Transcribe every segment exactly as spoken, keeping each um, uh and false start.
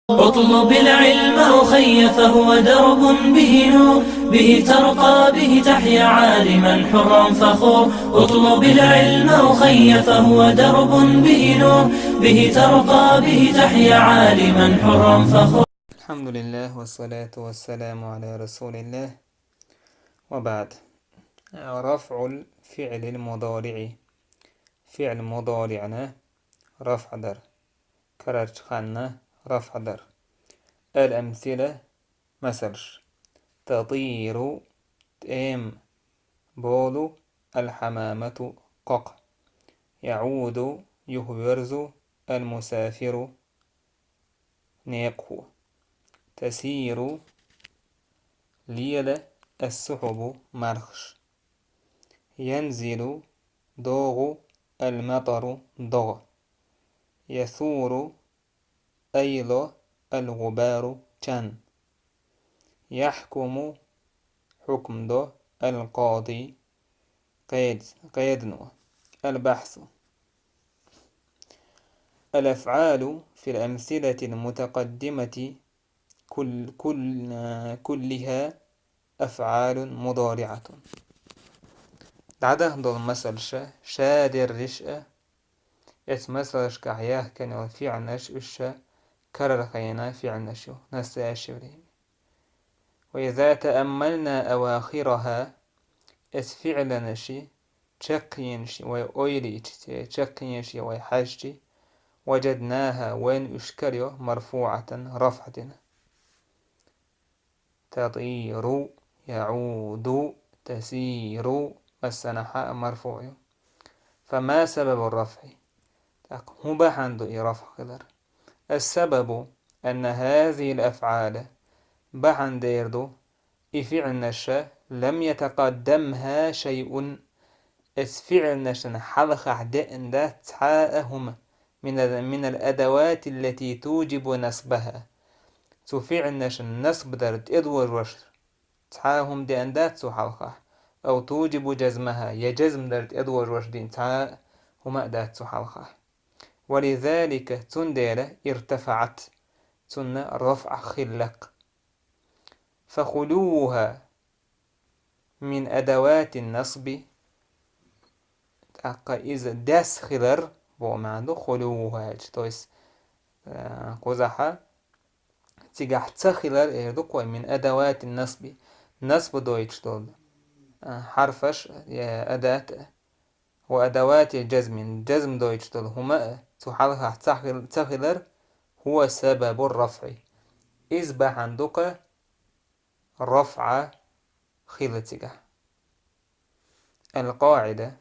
اطلب العلم أخي فهو درب به نور، به ترقى به تحيا عالما حرا فخور. اطلب العلم أخي فهو درب به نور، به ترقى به تحيا عالما حرا فخور. الحمد لله والصلاة والسلام على رسول الله، وبعد. رفع الفعل المضارع. Фиъл мудариъни рафъ дар. Карарча ханна рафъ дар. الأمثلة, масалш. تطير, тӀем болу, الحمامة, къокъ. يعود, юхаверзу, المسافر, некъахо. تسير, лела, السحب, мархаш. ينزل, догӀу, المطر, догӀа. يثور, айло, الغبار, чан. يحكم, хьукм до, القاضي, къед-, къедано. البحث. الأفعال في الأمثلة المتقدمة كل-، كل-، كلها أفعال مضارعة. ДӀадаханчу масалш, ша дерриш а, эцу масалшкахь яхкина йолу фиълаш уьш ша карархойн фиълаш ю, настоящее время. وإذا تأملنا أواخرها, эцу фиъланашна чекхъенаш вай ойла йича, церан чекхъенаш вай хьаьжча, وجدناها, вайна уьш карайо, مرفوعة, рафъ дина. تطير, يعود, تسير, массанхьа а марфуъ ю. فما سبب الرفع؟ ТӀаккха хӀун бахьана ду и рафъ хилар? السبب أن هذه الأفعال, бахьана дер ду, и фиълнаш, لم يتقدمها شيء, эцу фиълнашна хьалхахь деана дац цхьа а хӀума, من ال-، من الأدوات التي توجب نصبها, цу фиълнашна насб дар тӀедожош цхьа а хӀума деана дац цу хьалхахь, أو توجب جزمها, я жазм дар тӀедожош дина цхьа а хӀума а дац цу хьалхахь. ولذلك, цундела, ارتفعت, цунна рафъ хилла-кх. فخلوها من أدوات النصب, тӀаккха иза дас хилар, боху маьӀна ду, خلوها аьлча, то есть, э, кхузахьа цигахь ца хилар эр ду-кх вай, من أدوات النصب, насб дойтуш долу, э, хьарфаш, я адат, وأدوات الجزم, жазм дойтуш долу хӀума а цу хьалхахь ца хил-, ца хилар, هو سبب الرفع. Иза бахьана ду-кх рафъ хила цигахь. القاعدة,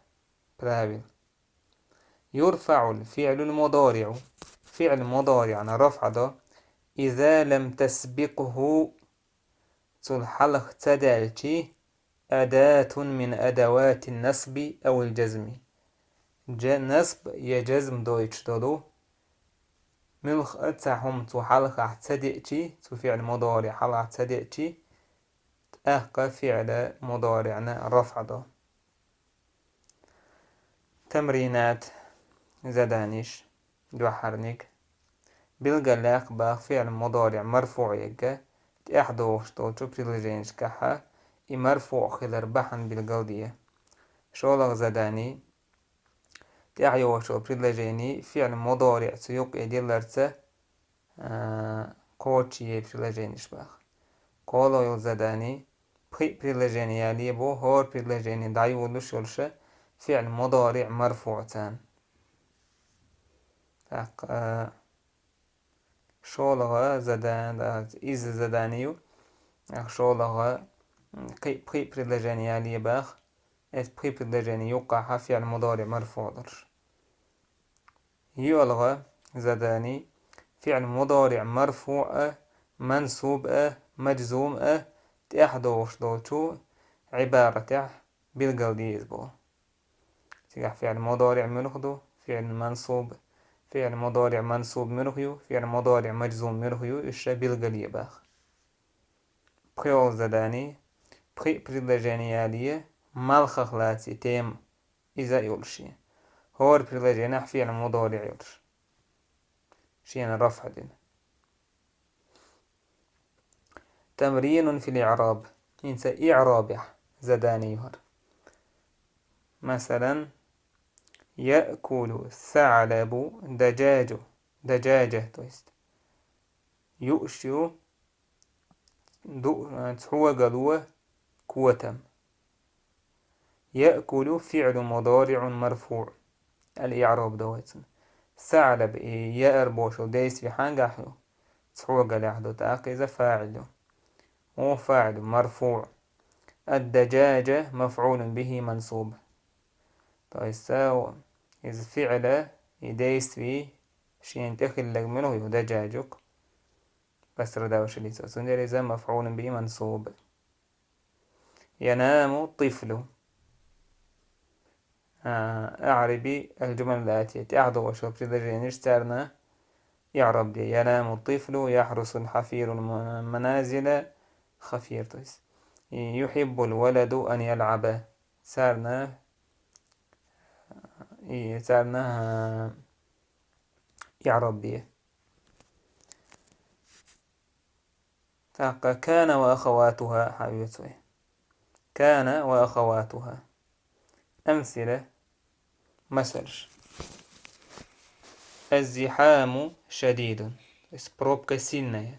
правило. يرفع الفعل المضارع, фиъл мудариъна рафъ до, إذا لم تسبقه, цул хьалха ца даьлчи, أداة من أدوات النصب أو الجزم. Жа-, насб я жазм дойтуш долу муьлхха а цхьа хӀума цу хьалхахь ца деачи, цу фиъл мудариъ хьалхахь ца деачи, тӀаккха фиъл мудариъна рафъ до. تمرينات, заданиш, дуьххьарниг. Билгалъяккха боху фиъл мудариъ марфуъ ерг тӀаьхьа догӀуш долчу предложенешкахьа, и марфуъ хилар бахьана билгалде. ШолгӀа задани. ТӀаьхьа йогӀуш йолу предложени фиъл мудариъ цу юккъе дилларца, а, кхочушъе предложенеш боху. КхоалгӀа йолу задани, пхиъ предложени яле боху, хӀора предложени дӀайолалуш йолуш фиъл мудариъ марфуъ царна. ТӀаккха, а, шолгӀа задан-, а, иза задани ю. ТӀаккха шолгӀа, м, кхин-, пхиъ предложени яле боху, эцу пхи предложени юккъахьа фиъл мудариъ марфуъ долуш. ЙоьалгӀа задани, фиъл мудариъ марфуъ а, мансуб а, мажзум а тӀаьхьа догӀуш долчу Ӏибаратехь билгалде иза боху. Цигахь фиъл мудариъ муьлха ду, фиъл мансуб, фиъл мудариъ мансуб муьлха ю, фиъл мудариъ мажзум муьлха ю, уьш ша билгалъе боху. ПхоьалгӀа задани, пхиъ предложени яле, малхах лаций тема иза а йолуш шен. ХӀора предложенехь фиъл мудариъ йолуш. Шена рафъ дина. تمرين في الإعراب. ХӀинца иӀрабехь задание ю хӀара. Масалан, يأكل الثعلب دجاجه. دجاجه, то есть. Юуш ю ду-, цхьогалло котам. يأكل فعل مضارع مرفوع. الإعراب ду вай цун. ثعلب, и яар бошал действие хьангахь ю? Цхьогаллехь ду, тӀаккха иза фаӀил ю. Муха фаӀил ю? مرفوع. الدجاجة مفعول به منصوب. То есть, э, иза фиӀла, и действие шена тӀехилларг мила ю? دجاجك. Пострадавшее лицо. Цундела иза مفعول به منصوب. ينام الطفل. А, أعربي الجمل الآتية. ТӀехьа долчу предложенеш царна иӀраб де. ينام الطفل، يحرس الحفير الم-، المنازل، خفير, то есть. И يحب الولد أن يلعب. Царна, и царна, а, иӀраб де. ТӀаккха كان وأخواتها хьаоьцу вай. كان وأخواتها. أمثلة, масалш. الزحام شديد. То есть пробка сильная.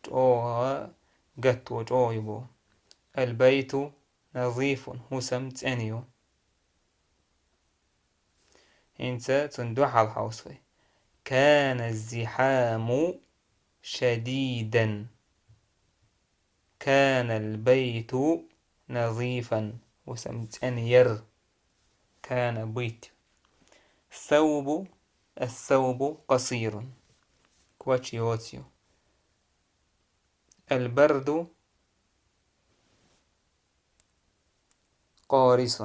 ЧӀогӀа гатто, чӀогӀа ю боху. البيت نظيف. ХӀусам цӀена ю. ХӀинца цунна дуьхьал хьовса вай. كان الزحام شديدا. كان البيت نظيفا. ХӀусам цӀена яра. كان быть. الثوب، الثوب قصير. Коч йоцу ю. البرد قارس.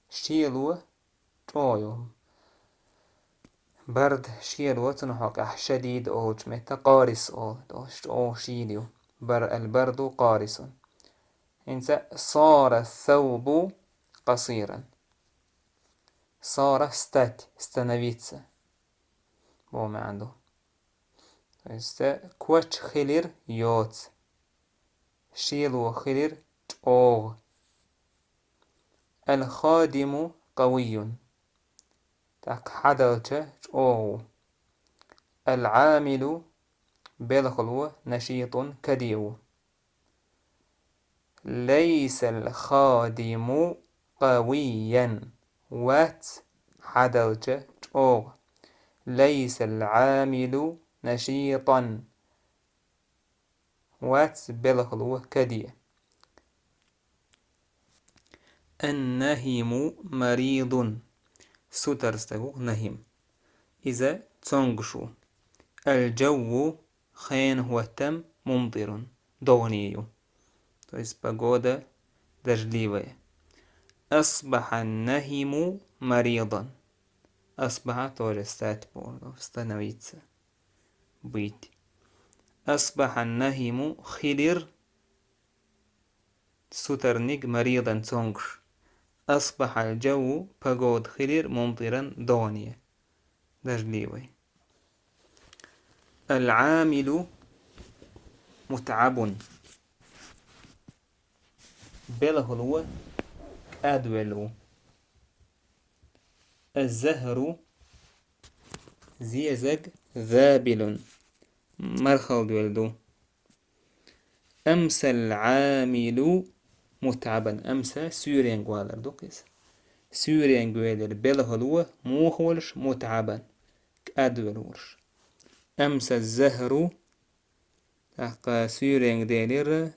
Шело чӀогӀа ю. Бард шело, цунах хьокъехь шадид олучу метта къарис олу, чӀогӀа шийла ю. Бар-, البرد قارس. ХӀинца صار الثوب قصيرا. صار стать, становиться. Бо маьӀна ду. То есть, э, коч хилира йоцу. Шело хилира чӀогӀа. الخادم قوي. ТӀаккха хьадалча чӀогӀа ву. العامل белхало نشيط каде ву. ليس الخادم قويا. Вац хьадалча чӀогӀа. ليس العامل نشيطا. Вац белхало каде. النهم مريض. Сутара стаг ву нахим. Иза цомгуш ву. الجو хенан хӀоттам ممطر догӀане ю. То есть погода дождливая. أصبح النهم مريضا. أصبح тоже стать, становиться, быть. أصبح النهم хилира сутарниг مريضا цомгуш. أصبح الجو погода хилира ممطرا догӀане, дождливая. العامل متعب. Белхало кӀадвелла ву. الزهر зезаг ذابل мархалла доьлла ду. أمسى العامل متعبا. أمسى суьйренга валар ду-кх иза. Суьйренга велира белхало муха волуш, متعبا кӀадвелла волуш. أمسى الزهر тӀаккха суьйренга делира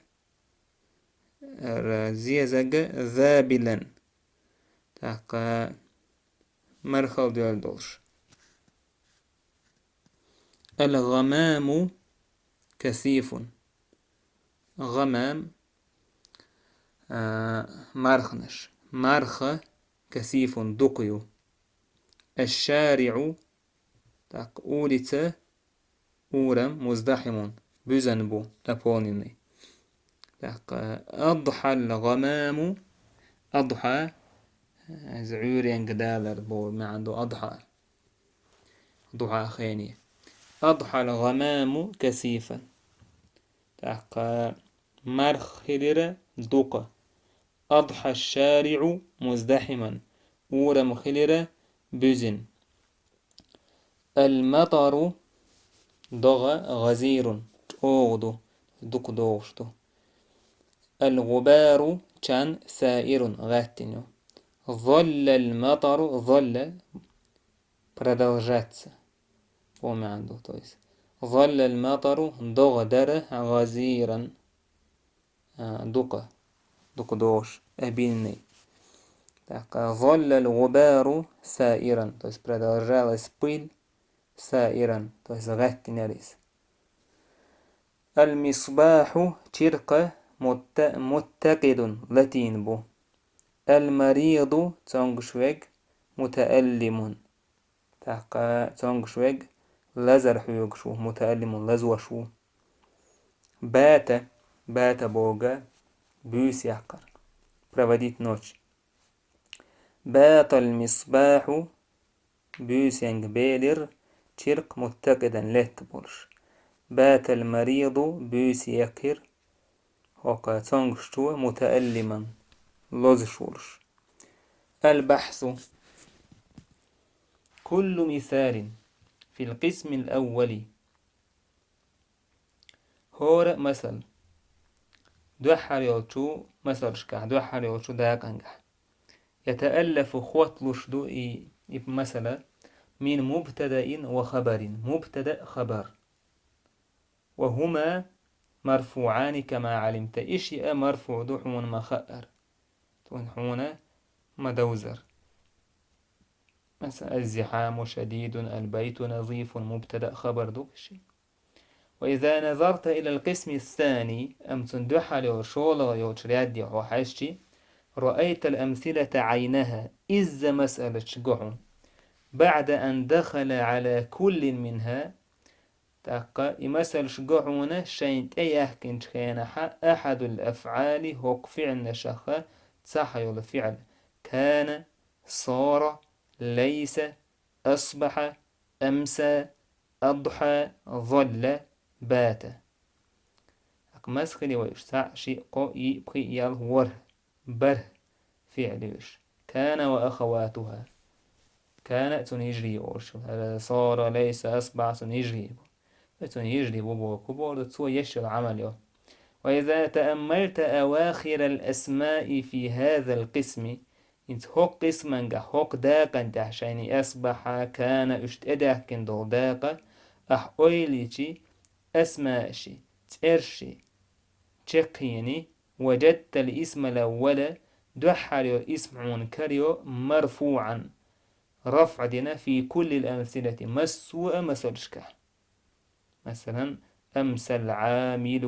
ра-, зезаг ذابلا тӀаккха мархалла доьлла долуш. الغمام كثيف. غمام, а, марханаш. Марха كثيف дукха ю. الشارع тӀаккха улица, урам مزدحم буьзна бу, наполненный. ТӀаккха أضحى الغمام, أضحى иза Ӏуьйренга далар боху маьӀна ду أضحى. Духьа хене. أضحى الغمام كثيفا. ТӀаккха марх хилира дукха. أضحى الشارع مزدحما. Урам хилира буьзина. المطر догӀа غزير чӀогӀа ду, дукха догӀуш ду. الغبار чан سائر гӀаьттина ю. ظل المطر, ظل продолжаться. По маьӀна ду, то есть. ظل المطر догӀа дара غزيرا, а, дукха, дукха догӀуш, обильный. ТӀаккха ظل الغبار سائرا, то есть продолжалась пыль سائرا, то есть гӀаьттина яр иза. المصباح чиркх مت-, متقد латийна бу. المريض цомгуш верг متألم. ТӀаккха цомгуш верг лазар хьоьгуш ву, متألم лазош ву. بات, بات боху буьйса яккхар. Проводить ночь. بات المصباح буьйсанга белира чиркх متقدا летта болуш. بات المريض буьйса яьккхира хӀокху цомгушчо متألما лозуш волуш. البحث. كل مثال في القسم الأول. ХӀора масал. Дуьххьара йолчу масалшкахь, дуьххьара йолчу дакъангахь. يتألف хоталуш ду и, и масала من مبتدأ وخبر. مبتدأ, хабар. وهما مرفوعان كما علمت. И шиъ а марфуъ ду хьуна ма хаъара. Хьуна ма довзара. Масала, الزحام شديد، البيت نظيف، мубтада, хабар ду ши. وإذا نظرت إلى القسم الثاني، амма цунна дуьхьал йолу шолгӀа йолчу рядде хьо хьаьжчи, رأيت الأمثلة عينها, изза масалаш го хьуна. بعد أن دخل على كل منها, тӀаккха и масалаш го хьуна шайна тӀе яьхкинчу хенахьа أحد الأفعال, хӀокху фиӀлнашаха цхьа йолу фиӀл: كان، صار، ليس، أصبح، أمسى، أضحى، ظل، بات. ХӀокху масале вай уьш цхьаъ, шиъ, кхоъ, йиъ, пхиъ, ялх, ворхӀ, бархӀ фиӀл ю уьш. كان وأخواتها. كان цунна йижарий олуш ю. صار، ليس، أصبح цунна йижарий бу. Цунна йижарий бу боху бохург ду, цо еш йолу Ӏамал ю. وإذا تأملت أواخر الأسماء في هذا القسم, хӀинца хӀокху къисмангахь, хӀокху дакъан тӀехь шайна أصبح، كان уьш тӀедаьхкина долу дакъа ахь ойла йичи, асмаъши, цӀерши чекхъени, وجدت الاسم الأول, дуьххьара йолу исм хьуна карайо, مرفوعا, рафӀ дина, في كل الأمثلة, массо а масалшкахь. Масалан, أمسى العامل،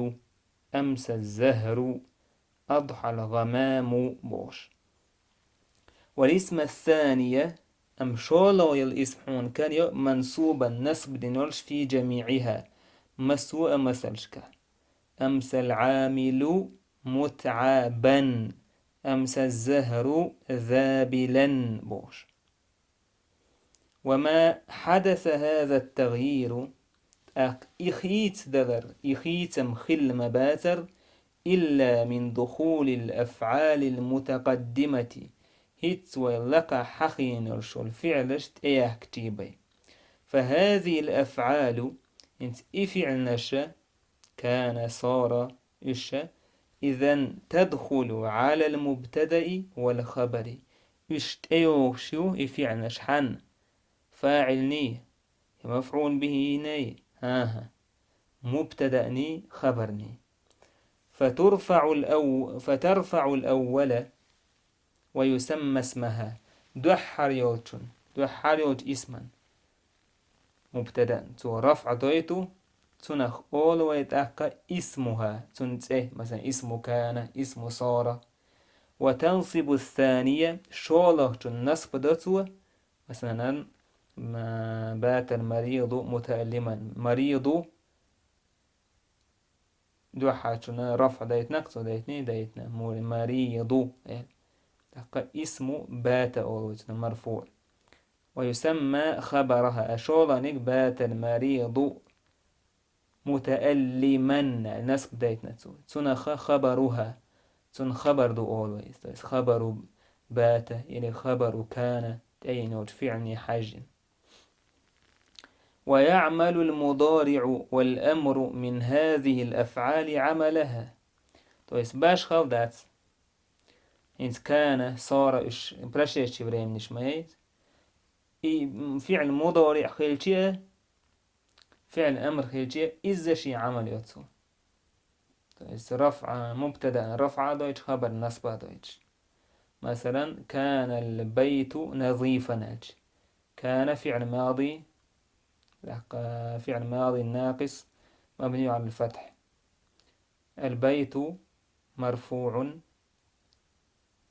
أمسى الزهر، أضحى الغمام бохуш. والاسم الثاني, амма шолгӀа йолу исм хьуна карайо منصوبا, насб дина йолуш, في جميعها, массо а масалшкахь. أمسى العامل متعبا، أمسى الزهر ذابلا бохуш. وما حدث هذا التغيير, тӀаккха и хийцадалар, и хийцам хилла ма бацара, إلا من دخول الأفعال المتقدمة, хӀинца вай лакхахь хьахийнарш йолу фиӀлаш тӀеяхкачий бен. فهذه الأفعال, хӀинца и фиӀлнаша, كان، صار, уьш, إذن تدخل على المبتدأ والخبر. Уьш тӀейогӀуш ю и фиӀлнаш хьанна? ФаӀилний, я мафӀул бихӀиний? ХӀан-хӀа. Мубтаданий, хабарний. فترفع الأو-، فترفع الأول ويسمى اسمها. Дуьххьара йолчун, дуьххьара йолчу исман, мубтадан, цо рафӀ дойту, цунах олу вай тӀаккха اسمها, цуьнан цӀе, масалан, اسم كان, اسم صار. وتنصب الثاني, шолгӀачун насб до цо, масалан, ма-, بات المريض متألما. مريض, дуьххьарчунна рафӀ дайтинарг цо, дайтиний, дайтина. Мури-, مريض, э. ТӀаккха اسم بات олу цунна, مرفوع. ويسمى خبرها, а шолгӀаниг بات المريض. متألما, насб дайтина цо. Цунах хабаруха, цун хабар ду олу вай. То есть хабару бата или хабару кана, тӀейина йолчу фиӀлне хьаьжжина. ويعمل المضارع والأمر من هذه الأفعال عملها. То есть башхал дац. ХӀинца кана, сора уьш прошедший временаш ма яц. И, м, фиӀл мудариӀ хилча, фиӀл амр хилча, изза шен Ӏамал йо цо. То есть рафӀа, мубтадаъ рафӀа дойтуш, хабар насба дойтуш. Масалан, كان البيت نظيفا аьлча. كان فعل ماضي, لحق فعل ماضي ناقص مبني على الفتح. البيت مرفوع,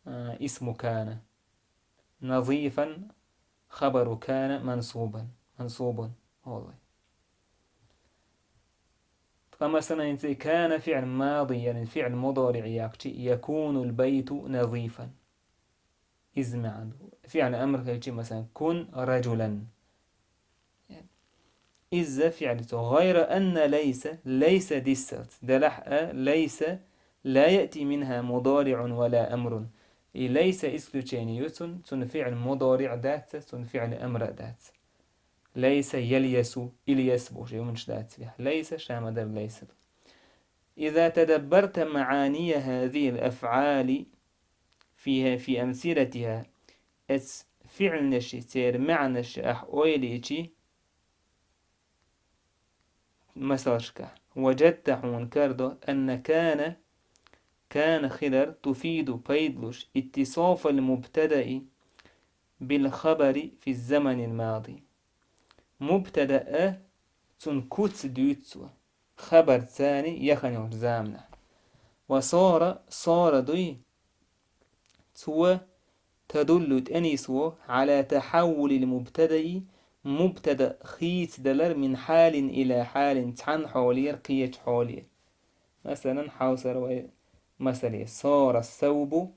а, اسم كان. نظيفا خبر كان منصوبا, منصوب. Олай. Ткъа, масалан, хӀинца كان فعل ماضي, яъни фиӀл мудариӀ яьккхича, يكون البيت نظيفا. Иза маьӀна ду. ФиӀл амр хилча, масалан, كن رجلا. Изза фиӀл цо. غير أن ليس, ليس диссалц. Делахь а, ليس لا يأتي منها مضارع ولا أمر. И ليس исключение ю цун, цун фиӀл мудариӀ дац, цун фиӀл амр а дац. ليس يليس, إليس бохуш юманаш дац. ليس ша ма-дарра ليس ду. إذا تدبرت معاني هذه الأفعال في، في أمثلتها, эц фиӀлнаши, церан маьӀнаши ахь ойла йичи, масалшкахь, وجدت хьуна карадо, أن كان, كان хилар, تفيد пайдалуш, اتصاف المبتدأ بالخبر في الزمن الماضي. Мубтадаъ а цун куц дуьйцу цо, хабарца яхана йолчу заманахь. وصار, صار дуй, цо تدل тӀенисво على تحول المبتدأ, мубтадаъ хийцадалар من حال إلى حال, цхьана хьолера кхечу хьоле. Масалан, хьовсара вай масале, صار الثوب,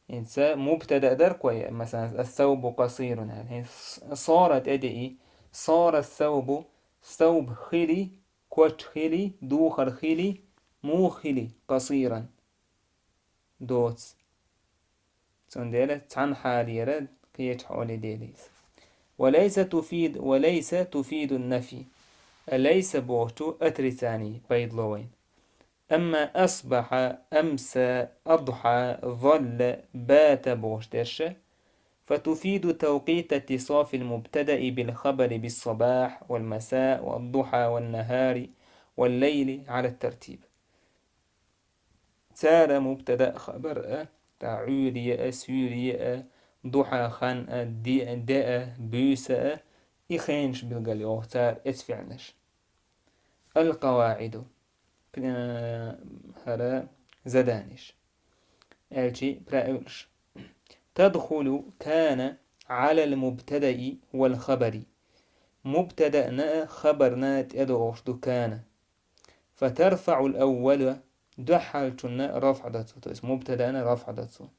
хӀинца мубтадаъ дара-кх вай, масалан, الثوب قصير аьлла. ХӀинца صار тӀедеи, صار الثوب, сауб хили, коч хили, духар хили, муха хили, قصيرا. Доцу. Цундела цхьана хьалера кхечу хьоле дели иза. وليس تفيد، وليس تفيد النفي. А лайса бохучу отрицание пайдало вайна. أما أصبح، أمسى، أضحى، ظل، بات бохуш дерш, فتفيد توقيت اتصاف المبتدأ بالخبر بالصباح والمساء والضحى والنهار والليل على الترتيب. Цара мубтадаъ, хабар а, тӀаккха Ӏуьйре а, суьйре а, духьа хан а, де а, де а, буьйса а, и хенаш билгал йоху цара эцу фиӀлаш. القواعد. Э, хӀара заданиш. Аьлчи правилаш. تدخل كان على المبتدأ والخبر. Мубтадаъна а, хабарна а тӀедогӀуш ду كان. فترفع الأول, дуьххьалчунна рафӀ до цо, то есть мубтадаъна рафӀ до цо.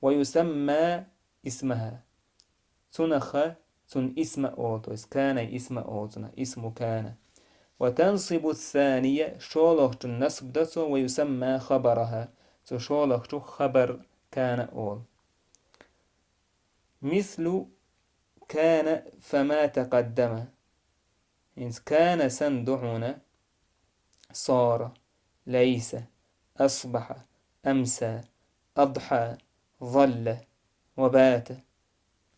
ويسمى اسمها. Цунах, цун исма олу, то есть كان исма олу цунах, اسم كان. وتنصب الثاني, шолгӀачун насб до цо, ويسمى خبرها, цу шолгӀачух хабар كان олу. مثل كان فما تقدم. ХӀинца كان санна ду хьуна صار, ليس, أصبح, أمسى, أضحى, ظل, وبات.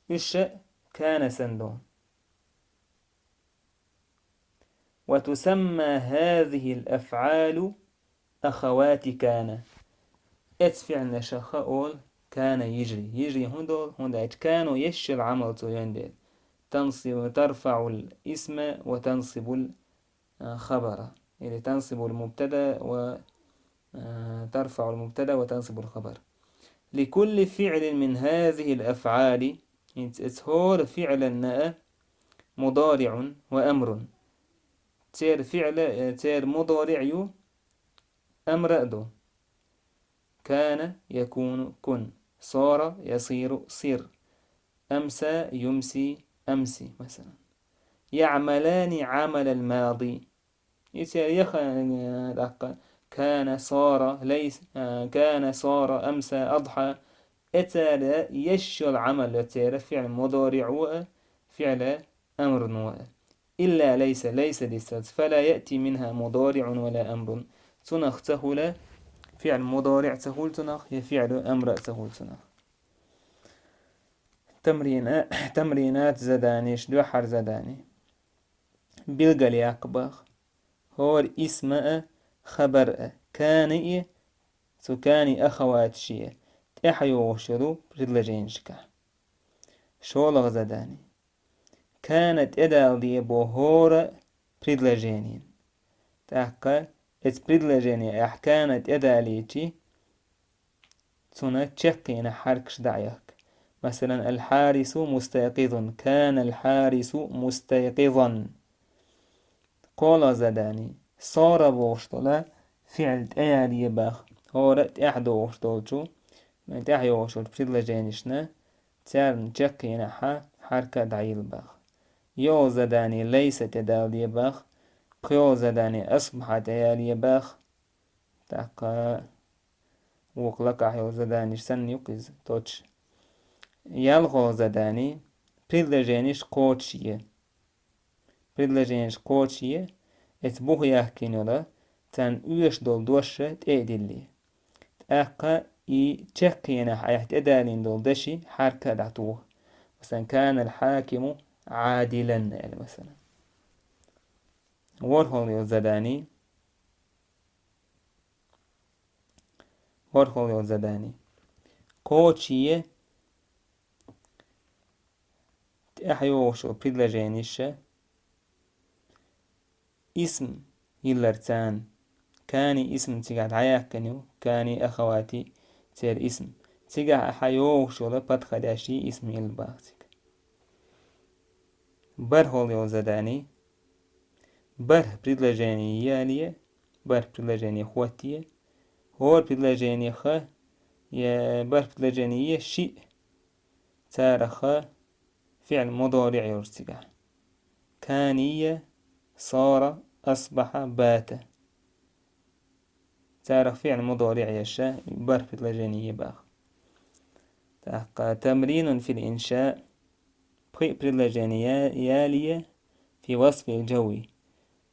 Уьш а كان санна ду. وتسمى هذه الأفعال أخوات كان. Эцу фиӀлнашах олу كان йижарий. Йижарий хӀунда олу? ХӀунда аьлча كان ешшал Ӏамал цо йойн дела. تنصب، ترفع الاسم وتنصب الخبر. Или تنصب المبتدأ و، آه، ترفع المبتدأ وتنصب الخبر. لكل فعل من هذه الأفعال, хӀинца эцу хӀора фиӀланна а مضارع وأمر. Церан фиӀл, э, церан مضارع ю, أمر а ду. كان يكون كن، صار يصير صر، أمسى يمسي أمس، مثلا. يعملان عمل الماضي. И церан яха, э, тӀаккха: كان صار ليس، э، كان صار أمسى أضحى. Э церан еш йолу Ӏамал ю церан фиӀл мудориӀ ву а, фиӀл амр ву а. إلا ليس, лайса дисалц, فلا يأتي منها مضارع ولا أمر. Цунах ца хуьлу, фиӀл мудориӀ ца хуьлу цунах, я фиӀл амр а ца хуьлу цунах. Тамрина-, тамринат, заданеш, дуьххьара задани. Билгалъяккха боху. ХӀора исма а, хабар а, кана а, цу кани ахаваташ а тӀаьхьа йогӀуш йолу предложенешкахь. ШолгӀа задани. Кана тӀедалде боху хӀора предложенина. ТӀаккха оцу предложенехь кана тӀедалийчи, цунна чаккхенах хьаьркаш дӀаэхка. Масалан, الحارس مستيقظ. كان الحارس مستيقظا. КхоалгӀа задани. Сора бохуш долу фиӀл тӀеялае боху. ХӀора а тӀаьхьа догӀуш долчу, тӀаьхьа йогӀуш йолчу предложенешна, царна чаккхенах хьаьрка дӀайилла боху. ЙоьалгӀа задани лайса тӀедалае боху. ПхоьалгӀа задани асбахьа тӀеялае боху. ТӀаккха вукху лакахь йолу заданиш санна ю-кх иза, точно. ЯлхолгӀа задани предложенеш кхочушъе. Предложенеш кхочушъе, оцу буха яхкина йолу, царна оьшуш долу дош тӀе а дилле. ТӀаккха и чаккхенах айхьа тӀедалийна долу даши хьаьрка а дӀатоха. Масалан, كان الحاكم عادلا аьлла, масалан. ВорхӀалгӀа йолу задани. ВорхӀалгӀа йолу задани. Кхочушъе тӀаьхьа йогӀуш йолу предложениша исм йиллар царна. Кани исм цигахь дӀаяьккхина ю, кани ахавати церан исм. Цигахь айхьа йогӀуш йолу подходящий исм йилла боху цига. БархӀалгӀа йолу задани. БархӀ предложени ялае, бархӀ предложени хӀоттае. ХӀора предложенех я бархӀ предложени я шиъ, царах фиӀл мудориӀ йолуш цигахь. Кана, сара, асбахьа, бата. Царах фиӀл мудориӀ еш бархӀ предложени я боху. ТӀаккха تمرين في الإنشاء. Пхи предложени я-, ялае في وصف الجو.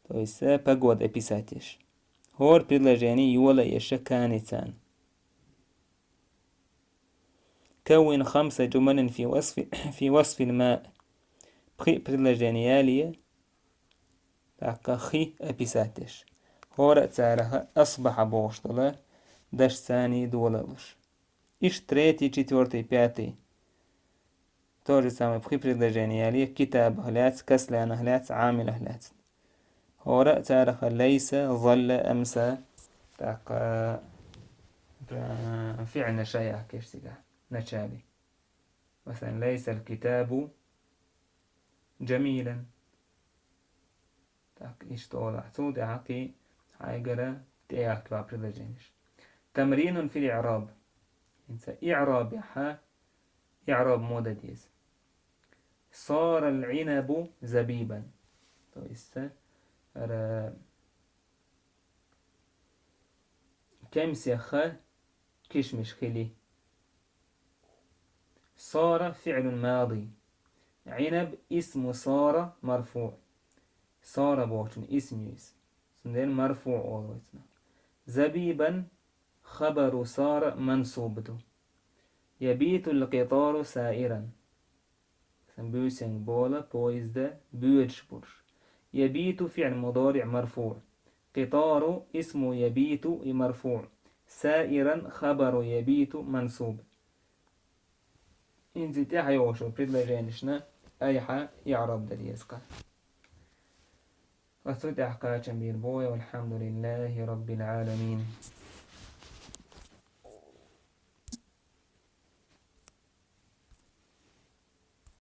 То есть, э, погода описать еш. ХӀора предложени йола еш кани царна. كون خمس جمل في وصف، في وصف الماء. Пхи предложени ялае, тӀаккха хи описать еш. ХӀора а царах асбахьа бохуш долу даш царний дола луш. Иштта третий, четвёртый, пятый. То же самое, пхи предложени ялае, китабах лаьцна, касланах лаьцна, Ӏамилах лаьцна. ХӀора а царах лайса, залла, амса, тӀаккха, э, фиӀлна шайх кхеш цигахь, начале. Масалан, лайсал китабу жамилан. Так, иштта олахь. Цул тӀаьхьа кхин хьайгара тӀеяхкава предложенеш. تمرين في الإعراب. ХӀинца иӀрабехьа, иӀраб муха дан деза. صار العنب زبيبا. То есть, ара кемсеха кишмиш хили. صار فعل ماضي. عنب اسم صار مرفوع. صار бохучун исм ю иза. Цундела марфуъ олу вай цунах. زبيبا خبر صار منصوب ду. يبيت القطار سائرا. Сан буьйсанга бола поезда боьдуш болуш. يبيت فعل مضارع مرفوع. قطار اسم يبيت и марфуъ. سائرا خبر يبيت منصوب. ХӀинца тӀаьхьа йогӀуш йолу предложенешна айхьа иӀраб дан деза-кх. Ас цу тӀехь кхачам бийр бу вай, والحمد لله رب العالمين.